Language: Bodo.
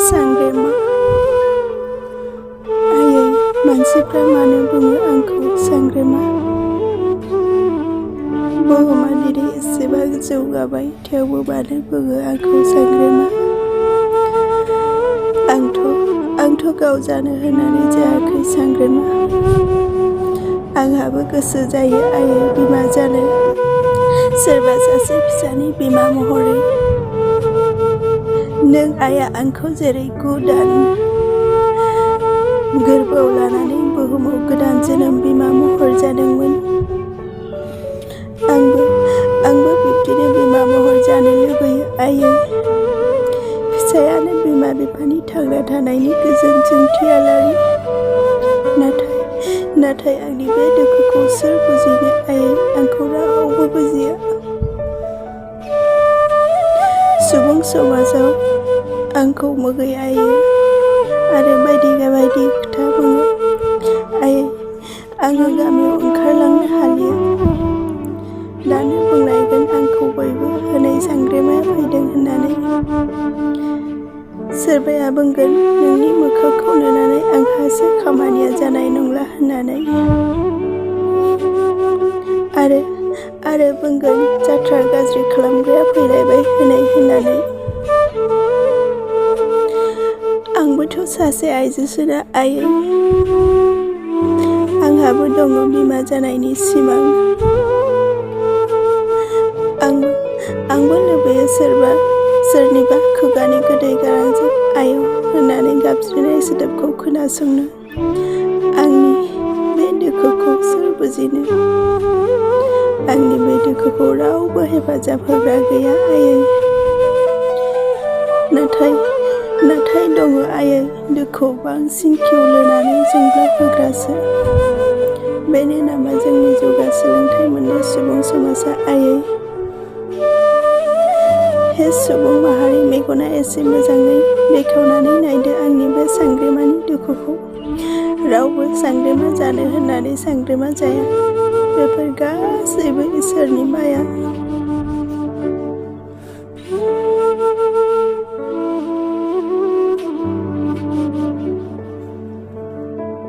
सांग्रेमा आयै मानसिफ्रा मानो बुङो आंखौ सांग्रेमा? बुहुमारि एसेबां जौगाबाय थेवबो मानो बुङो आंखौ सांग्रेमा? आंथ' गाव जानो होननानै जायाखै सांग्रेमा। आंहाबो गोसो जायो आयै बिमा जानो, सोरबा सासे फिसानि बिमा महरै। नों आइया आंखौ जेरै 9 दान गोरबोआव लानानै बुहुमाव गोदान जोनोम बिमा महर जादोंमोन, आंबो बिब्दिनो बिमा महर जानो लुबैयो आयै। फिसायानो बिमा बिफानि थांना थानायनि गोजोन जोंथियालारि। नाथाय आंनि बे दुखुखौ सोर बुजिनो आयै? आंखौ रावबो बुजिया। सुबुं समाजाव आंखौ मोगै आयो आरो बायदि खोथा बुङो। आयै आङो गामियाव ओंखारलांनो हालिया। दानो बुंलायगोन आंखौ बयबो हनै सांग्रेमाया फैदों होननानै। सोरबाया बुंगोन नोंनि मोखांखौ नुनानै आंहासो खामानिया जानाय नंला होननानै। आरो बुंगोन जाथ्रा गाज्रि खालामग्राया फैलायबाय हनै होननानै। आंबोथ' सासे आइजोसोना आयै। आंहाबो दङ बिमा जानायनि सिमां। आंबो लुबैयो सोरनिबा खुगानि गोदै गारांजों आयौ होननानै गाबज्रिनाय सोदोबखौ खोनासंनो। आंनि बे दुखुखौ सोर बुजिनो? आंनि बे दुखुखौ रावबो हेफाजाब होग्रा गैया आयै। नाथाय दङ आयै दुखुआव बांसिन खिउलोनानै जोंब्लाब होग्रासो। बेनो नामा जोंनि जौगा सोलोंथाइ मोननाय सुबुं समाजा आयै? हे सुबुं माहारि, मेगना एसे मोजाङै बेखेवनानै नायदो आंनि बे सांग्रेमानि दुखुखौ। रावबो सांग्रेमा जानो होननानै सांग्रेमा जाया। बेफोर गासैबो इसोरनि माया।